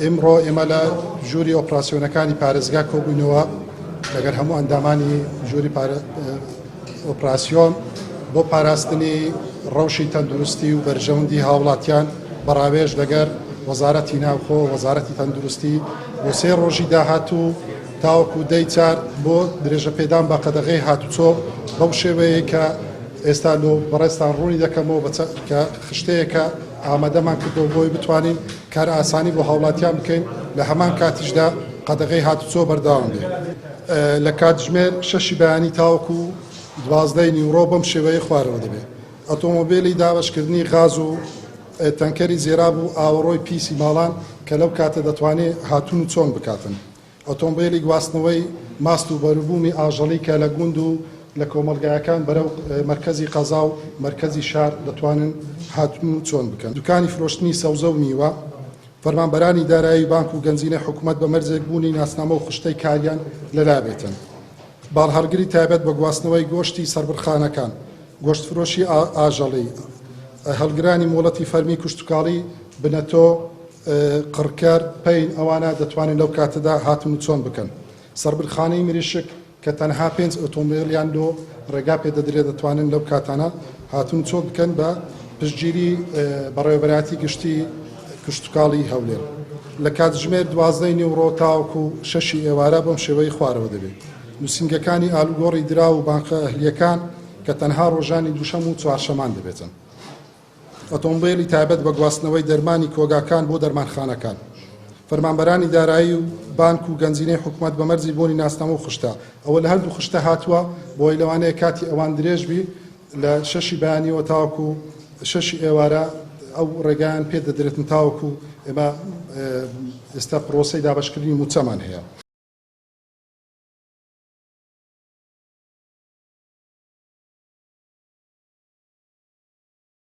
ئیمڕۆ ئێمە لە ژووری ئۆپراسیۆنەکانی پارێزگا کۆبووینەوە لەگەر هەموو ئەندامانی ژووری ئۆپراسیۆن بۆ پاراستنی ڕەوشی تەندروستی و بەرژەوەندی هاوڵاتیان بە ڕاوێژ لەگەر وەزارەتی ناوخۆ، وەزارەتی تەندروستی بۆ سێ ڕۆژی داهاتوو تاوەکو دەی چار بۆ درێژەپێدان بە قەدەغەی هاتوچۆ بەو شێوەیەی کە ئێستا لۆ بەڕێزتان ڕوونی دەکەمەوە بە کە خشتەیەکە ئامادەمان کردەوە بۆی بتوانین کارئاسانی بۆ هاوڵاتیان بکەین لە هەمان کاتیشدا قەدەغەی هاتوچۆ بەردەوام بێت. لە کاتژمێر شەشی بەیانی تاوەکو دوازدەی نیوڕۆ بەم شێوەیەی خوارەوە دەبێت، ئۆتۆمۆبیلی دابەشکردنی غاز و تەنکەری زێراب و ئاوەڕۆی پیسی ماڵان کە لەو کاتە دەتوانێت هاتون و چۆن بکاتن. ئۆتۆمبێلی گواستنەوەی ماست و بەروبوومی ئاژەڵی کە لە گوند و لە کۆمەڵگایەکان بەرەو مەرکەزی قەزا و مەرکەزی شار دەتوانن هاتن و چۆن بکەن. دوکانی فرۆشتنی سەوزە و میوە. فەرمانبەرانی دارایی بانک و گەنجینەی حکومەت بە مەرجێک بوونی ناسنامە و خشتەی کاریان لەلا بێتن. بارهەڵگری تایبەت بە گواستنەوەی گۆشتی سەربڕخانەکان، گۆشتفرۆشی ئاژەڵی، هەڵگرانی مۆڵەتی فەرمی کشتوکاڵی، بنەتۆ، قڕکەر، پەین، ئەوانە دەتوانن لەو کاتەدا هاتن و چۆن بکەن. سەربرخانەی مریشک کە تەنها پێنج ئۆتۆمبێلیان لۆ ڕێگا پێ دەدرێت دەتوانن لەو کاتانە هاتن و چۆن بکەن بە پشتگیری بەڕێوەبەرایەتی گشتی کشتوکاڵی هەولێر. لە کاتژمێر دوازدەی نیوڕۆ تاوەکو شەشی ئێوارە بەم شێوەی خوارەوە دەبێت. نووسینگەکانی ئالوگۆڕی دراو و بانقە ئەهلییەکان کە تەنها ڕۆژانی دووشەم و چوارشەمان دەبێتن. ئۆتۆمبێلی تایبەت بە گواستنەوەی دەرمانی کۆگاکان بۆ دەرمانخانەکان. فەرمانبەرانی دارایی و بانک و گەنجینەی حکومەت بە مەرجی بۆنی ناسنامە و خشتە. ئەوە لە هەردوو خشتە هاتووە، بۆی لەوانەیە کاتی ئەوان درێژ بی لە شەشی بەیانیەوە تاوەکو شەشی ئێوارە ئەو ڕێگایان پێ دەدرێتن تاوەکو ئێمە ئێستا پرۆسەی دابەشکردنی مووچەمان هەیە.